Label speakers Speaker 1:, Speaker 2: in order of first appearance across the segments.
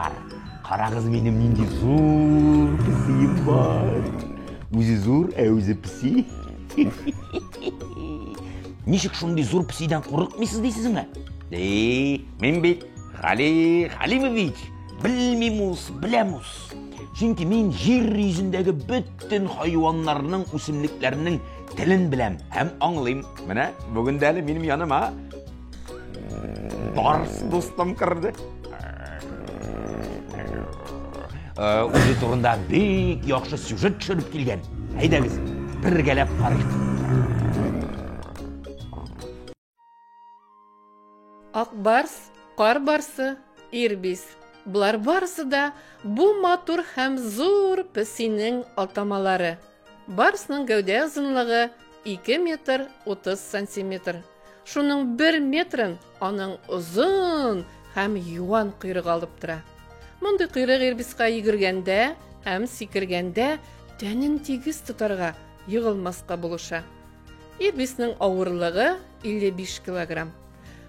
Speaker 1: Дуслар, карагыз минем нинди зур песием бар. Үзе зур, ә үзе песи. Ничек шундый зур песидән курыкмыйсыз дисезме? Эй, мин бит Гали Галимович, белмим ус, беләм ус. Чөнки мин җир йөзендәге бөтен хайваннарның, үсемлекләрнең телен беләм һәм аңлыйм. Менә бүген дә әле минем яныма Барс дустым керде. Э, үзе турында бик яхшы сюжет төшереп килгән. Әйдәгез, бергәләп карыйк.
Speaker 2: Ак барс, кар барсы, ирбис. Болар барысы да бу матур һәм зур песинең атамалары. Барсның гәүдә озынлыгы 2 метр 30 сантиметр. Шуның бер метрын аның озын һәм юан койрыгы алып тора. Мондый койрык ирбиска йөгергәндә һәм сикергәндә тәнен тигез тотарга, егылмаска булыша. Ирбисның авырлыгы 55 килограмм.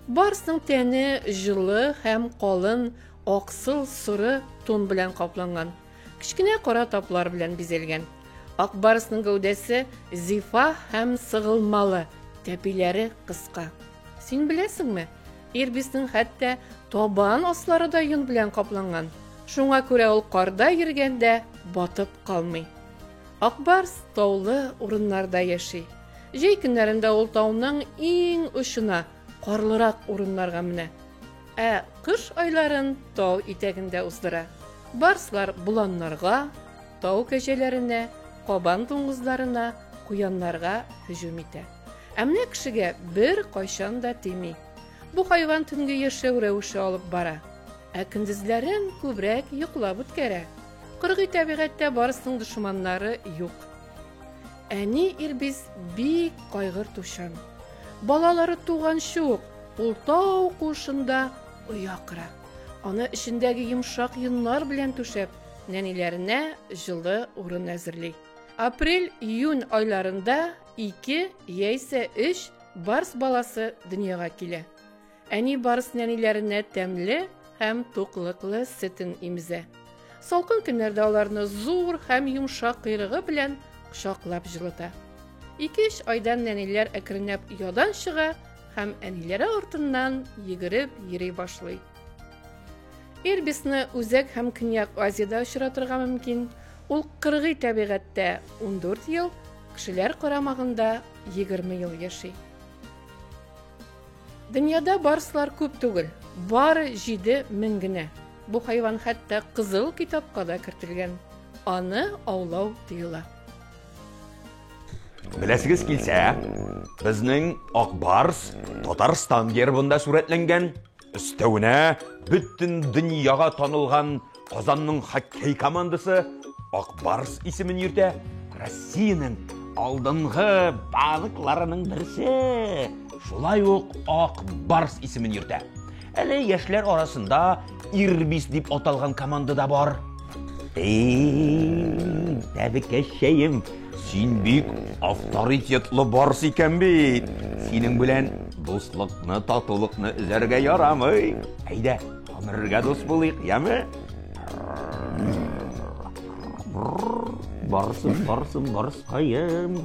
Speaker 2: Барсның тәне җылы һәм калын аксыл соры тон белән капланган. Кечкенә кара таплар белән бизәлгән. Ак барсның гәүдәсе зифа һәм сыгылмалы, тәпиләре кыска. Син беләсеңме, ирбисның хәтта табан аслары да йон белән капланган. Шуңа күрә ул карда йөргәндә батып калмый. Ак барс таулы урыннарда яши. Җәй көннәрендә ул тауның иң очына, карлырак урыннарга менә. Ә кыш айларын тау итәгендә уздыра. Барслар боланнарга, тау кәҗәләренә, кабан дуңгызларына, куяннарга һөҗүм итә. Ә менә кешегә бер кайчан да тими. Бу хайван төнге яшәү рәвеше алып бара. Ә көндезләрен күбрәк йоклап үткәрә. Кыргый табигатьтә барсның дошманнары юк. Әни ирбис бик кайгыртучан. Балалары туганчы ук ул тау куышында оя кора. Аны эчендәге йомшак йоннар белән түшәп, нәниләренә җылы урын әзерли. Апрель-июнь айларында ике яисә өч барс баласы дөньяга килә. Әни барс нәниләренә тәмле һәм туклыклы сөтен имезә. Салкын көннәрдә аларны зур һәм йомшак койрыгы белән кочаклап җылыта. Ике-өч айдан нәниләр әкренләп оядан чыга һәм әниләре артыннан йөгереп йөри башлый. Ирбисны Үзәк һәм Көньяк Азиядә очратырга мөмкин. Ул кыргый табигатьтә 14 ел, кешеләр карамагында 20 ел яши. Дөньяда барслар күп түгел, бары 7000 генә. Бу хайван хәтта Кызыл китапка да кертелгән. Аны аулау тыела.
Speaker 1: Беләсегез килсә, безнең Ак Барс Татарстан гербында сурәтләнгән. Өстәвенә бөтен дөньяга танылган Казанның хоккей командасы Ак Барс исемен йөртә. Россиянең алдынгы банкларының берсе шулай ук Ак Барс исемен йөртә. Әле яшьләр арасында Ирбис дип аталган команда да бар. Эй, тәбекәчәем, син бик авторитетлы барс икән бит. Синең белән дуслыкны, татулыкны өзәргә ярамый. Әйдә, гомергә дус булыйк, яме? Барсым, барсым, барскаем.